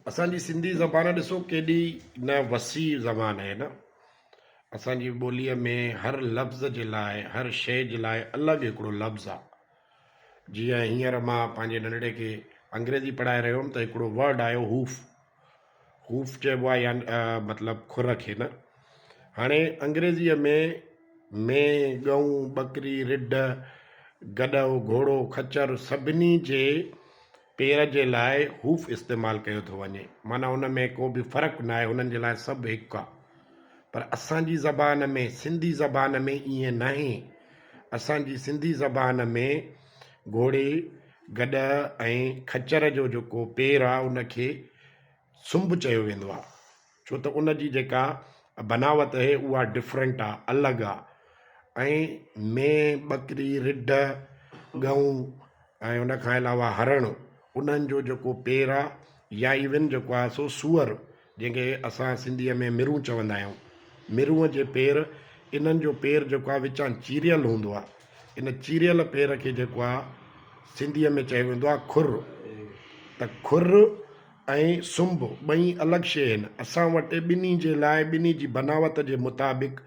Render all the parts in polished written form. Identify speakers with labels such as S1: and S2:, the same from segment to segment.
S1: اسان جي سنڌي زبان ڏسو ڪيڏي نه وسيع زبان آهي نه. اسان جي ٻوليء ۾ هر لفظ جي لاء هر شيء جي لاء الڳ هڪڙو لفظ آ. جيئن هينئر مان پنهنجي ننڍڙي کي انگريزي پڙهائي رهيو هيم ته هڪڙو ورڊ آيو هوف. هوف چئبو آهي يا مطلب کر کي نه. هاڻي انگريزيء ۾ مينهن، ڳئون، ٻڪري، رڍ، گڏهه، گهوڙو، خچر سڀني جي پير جي لاء هوف استعمال ڪيو ٿو وڃي معنيٰ ان ۾ ڪو به فرق ناهي انهن جي لاء سڀ هڪ آ پر اسان جي زبان ۾ سنڌي زبان ۾ ائين ناهي اسان جي سنڌي زبان ۾ گهوڙي گڏهه ۽ خچر جو جيڪو پير آ ان کي سنب چيو ويندو آ ڇو ته ان جي جيڪا بناوت اهي اها ڊفرنٽ آ الڳ آ ۽ مينهن ٻڪري رڍ ڳئون ۽ ان کان علاوه هرڻ انهن جو جيڪو پير آ يا ايون جيڪو آ سو سوئر جنهن کي اسان سنڌيء ۾ مرون چوندا آهيون مرونء جي پير انهن جو پير جيڪو آ وچان چيريل هوندو آ ان چيريل پير کي جيڪو آ سنڌيء ۾ چيو ويندو آ کر ته کر ۽ سنب ٻئي الڳ شيء آهن. اسان وٽ ٻنهي جي لاء ٻنهي جي بناوت جي مطابق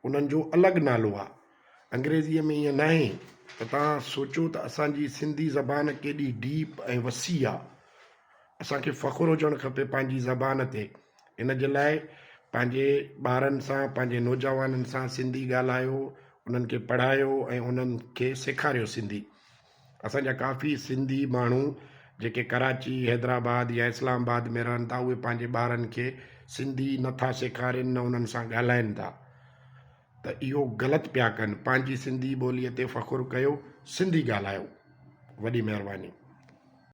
S1: انهن جو الڳ نالو آ. انگريزيء ۾ ائين ناهي ته توهان سوچو ته اسان جي سنڌي زبان ڪيڏي ڊيپ ۽ وسيع آ. اسان کي فخر هجڻ کپي پنهنجي زبان تي. ان جي لاء پنهنجي ٻارن سان پنهنجي نوجوانن سان سنڌي ڳالهايو، انهن کي پڙهايو ۽ انهن کي سيکاريو سنڌي. اسان جا ڪافي سنڌي ماڻهو جيڪي ڪراچي، حيدرآباد يا اسلام آباد ۾ رهن ٿا اهي پنهنجي ٻارن کي سنڌي نٿا سيکارين نه انهن سان ڳالهائين ٿا ته اهو غلط پيا ڪن پنهنجي سنڌي ٻوليء تي فخر ڪيو سنڌي ڳالهايو وڏي مهرباني.